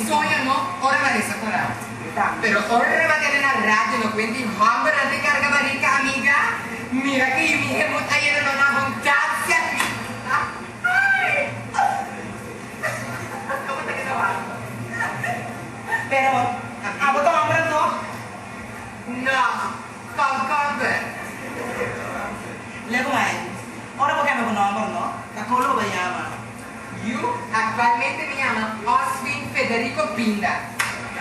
soño no ora m'a lesa Koran. Pero ora m'a tende na radio no kuenti hòmbernan tin karga barika amiga, mira ki mi hemut a yena no na huntasia. Ay! Komo ta keda wak? Pero abo ta hòmber anto? No, kòmkòmber. Lego mai, ora bo kambia bo nòmber no, ta kon lo bo bai yama? Yu, aktualmente mi yama Oswin Federico Pinda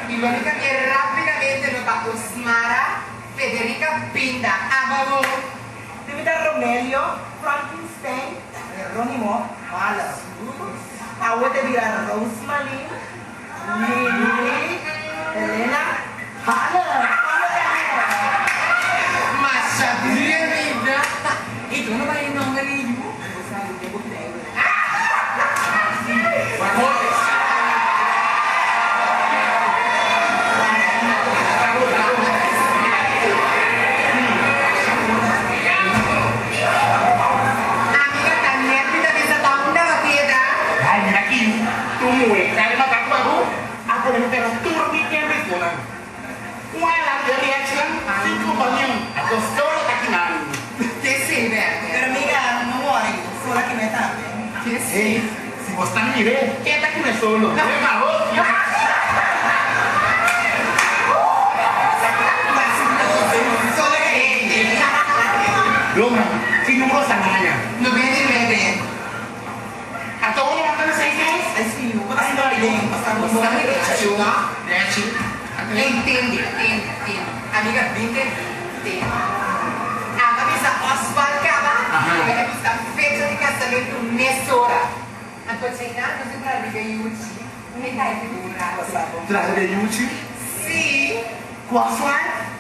i lo mi kambia rápidamente no pa Osmara Federica Pinda. Abo bo? Di mi ta Romelio Frankenstein Jeronimo Haller. Awe ta bira Roosmalin Lily Helena Haller. Masha bien amiga. I tu no bai e nomber di yu? Amiga ta net mi ta bisa ta unda bo keda. Ay mira aki tu muhe kari mata ku babu a pone mi pera tur mi enriconan. Un ala di reaccion sin culpa niun a con solo ta kinan. Ke si berde. Pero amiga no worry solo a kime tambe. Ke si. Ey si bo sta mire ke ta kime solo e ma hopi. Solo ke hende. Loma ki numero sa haña? 99. Anto uno manda na seis seis? Ay si yu bo ta sinti den pasá bo Bo ta rechi no? Rechi. Entende, tende, tende. Amiga bin tende, tende. Amba bisa Oswald kaba, mi ta buska fecha di kasamentu mesora. Anto djei nan nos a traha riba e yuchi. Mi ta e figura. Traha riba e yuchi? Si. Ku Oswald?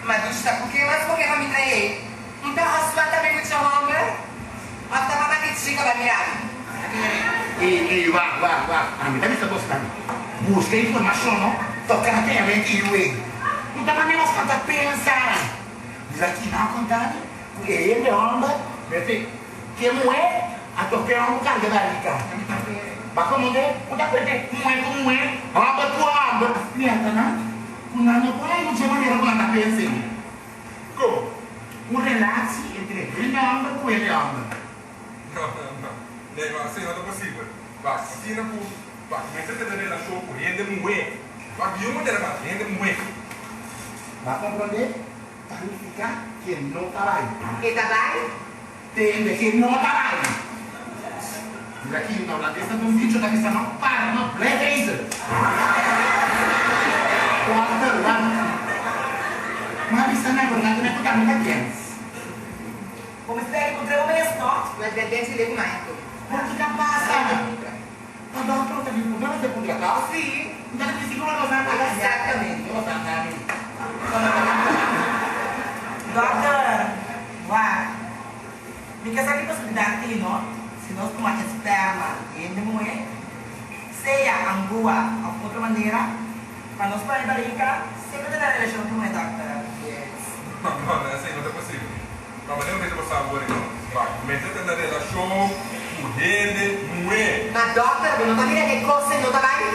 Ma dushi ta ku ke mas bo ke pa mi trae? Un ta Oswald tambe mucha homber? Of ta mama di chica ba mira mi? Ey, ey, wak, wak, wak. Ami ta bisa bosnan, buska informashon no tokante e mente yu ey. Un ta mane bosnan ta pensa. Mira kina a konta mi ku e hende homber mester ke muhé anto ke homber karga barika. Ba komo de un ta perde muhé ku muhé, homber ku homber. Mierda nan, ku nan no por hay mucha manera ku nan ta pensa ey. Ko, un relatie entre hende homber ku hende homber. No, no, no. Nee, no, asina no ta posibel. Wak, asina ku, wak, mester tene relashon ku hende muhé. Wak, di un manera mas, hende muhé. Bo a komprondé? Ta nifiká ke no ta bai. E ta bai? Tende, ke no ta bai. Mira aki, na holandes nan ta un dicho ta bisa no para, no blijf bezig. Dokter, wak. Mi a bisa nan, pero nan ta mester kambia ta kens. Bo mester a encontra bo mes, no? Mas den den chile cu maestro. Por kico a pasa? Pa dokter no ta bin puntra, mester puntra tòg? Si. Mi ta di sigur nos a paga. Exactamente. Nos a paga. Dokter, wak. Mi ke sa ki posibilidad tin, no? Si nos tuma e sperma di hende muhe, sea angua of otro manera, pa nos pone barica, semper ta na relacion cu muhe, dokter. Yes. No, no, esey no ta posibel. Pa manera mester por sa wor no. Pa mester ta na relashon ku hende muhé. Ma dòkter, bo no ta mira e kos ei no ta bai?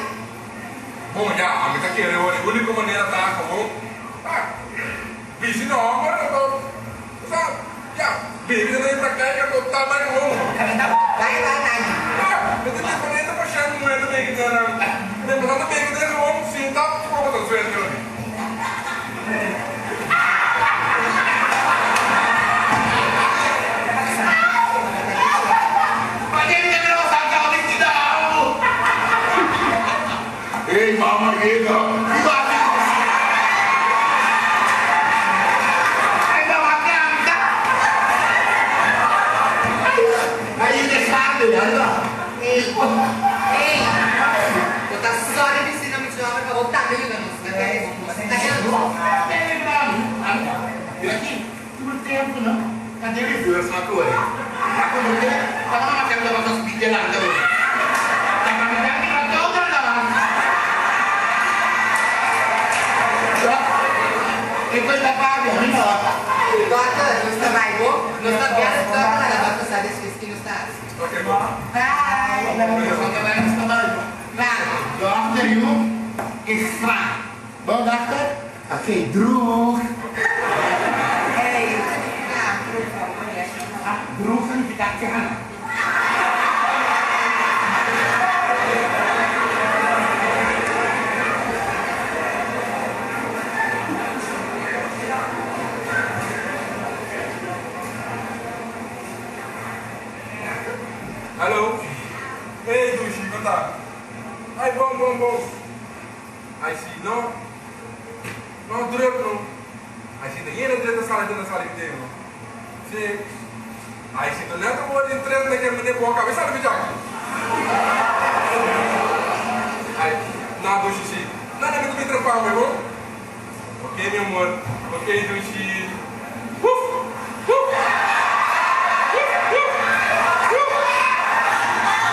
Bon, ya, ami ta kere wor e úniko manera ta gewoon pa bishi na hòmber anto sa, ya, baby ta den praktijk anto ta bai gewoon. Bai bai bai. Ya, mester diferente pashènt muhé ta beke den nan. Mientras nan ta beke den gewoon sinta por bo ta suerte wor. Ey, ey, bo ta sorry bisina mi chomber pa bo tambe yuda nos. Doctor, nos ta bai bo? Nos ta bel doctor laga doctor sa despues ki nos ta hasi. Bye. Klaro. Dòkter yu e sa. Bon dòkter? Ok, droog. Ey, kiko ta nifiká droog pa bo manera? Ah, droog ta nifiká kana. Hallo. Hey Dushi, kon ta? Ai bon bon bon. Ai si no. No druk no. Ai si ta yena drenta sala drenta sali meteen no. Si. Ai si ta net awor den tren ta ke meneer bo kabes sali bichaki. Ai na Dushi si. Na na mi ta bin trapa mi bon. Ok mi amor. Ok Dushi.